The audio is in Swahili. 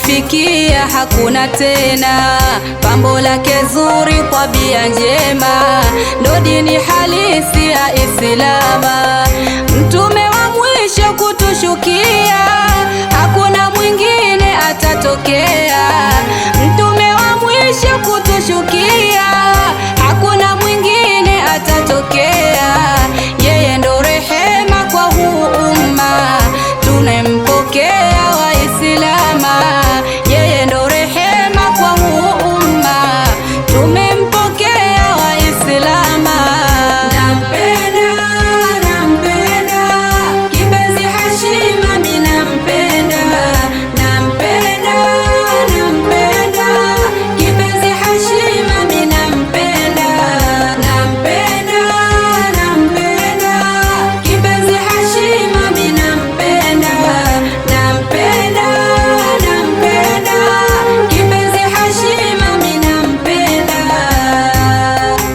Kumfikia hakuna tena, pambo lake zuri, tabia njema, ndo dini halisi ya Islama. Mtume wa mwisho kutushukia, hakuna mwingine atatokea.